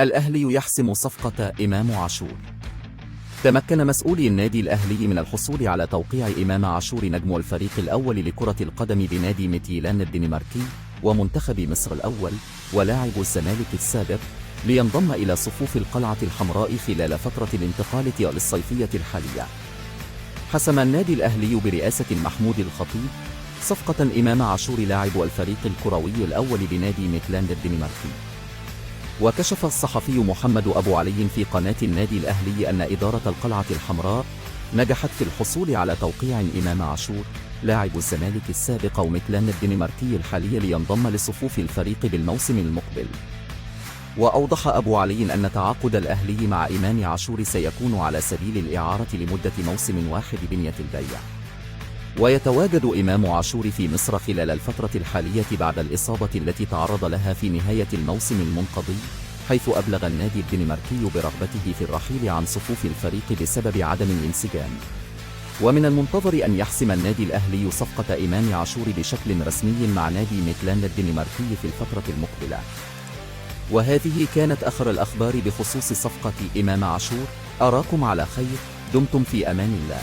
الأهلي يحسم صفقة إمام عاشور. تمكن مسؤولي النادي الأهلي من الحصول على توقيع إمام عاشور نجم الفريق الأول لكرة القدم بنادي ميتيلاند الدنماركي ومنتخب مصر الأول ولاعب الزمالك السابق، لينضم إلى صفوف القلعة الحمراء خلال فترة الانتقالات الصيفية الحالية. حسم النادي الأهلي برئاسة محمود الخطيب صفقة إمام عاشور لاعب الفريق الكروي الأول بنادي ميتلاند الدنماركي. وكشف الصحفي محمد أبو علي في قناة النادي الأهلي أن إدارة القلعة الحمراء نجحت في الحصول على توقيع إمام عاشور لاعب الزمالك السابق وميتلاند الدنماركي الحالي لينضم لصفوف الفريق بالموسم المقبل. وأوضح أبو علي أن تعاقد الأهلي مع إمام عاشور سيكون على سبيل الإعارة لمدة موسم واحد بنية البيع. ويتواجد إمام عاشور في مصر خلال الفترة الحالية بعد الإصابة التي تعرض لها في نهاية الموسم المنقضي، حيث أبلغ النادي الدنماركي برغبته في الرحيل عن صفوف الفريق بسبب عدم الانسجام. ومن المنتظر أن يحسم النادي الأهلي صفقة إمام عاشور بشكل رسمي مع نادي ميتلاند الدنماركي في الفترة المقبلة. وهذه كانت آخر الأخبار بخصوص صفقة إمام عاشور. أراكم على خير، دمتم في أمان الله.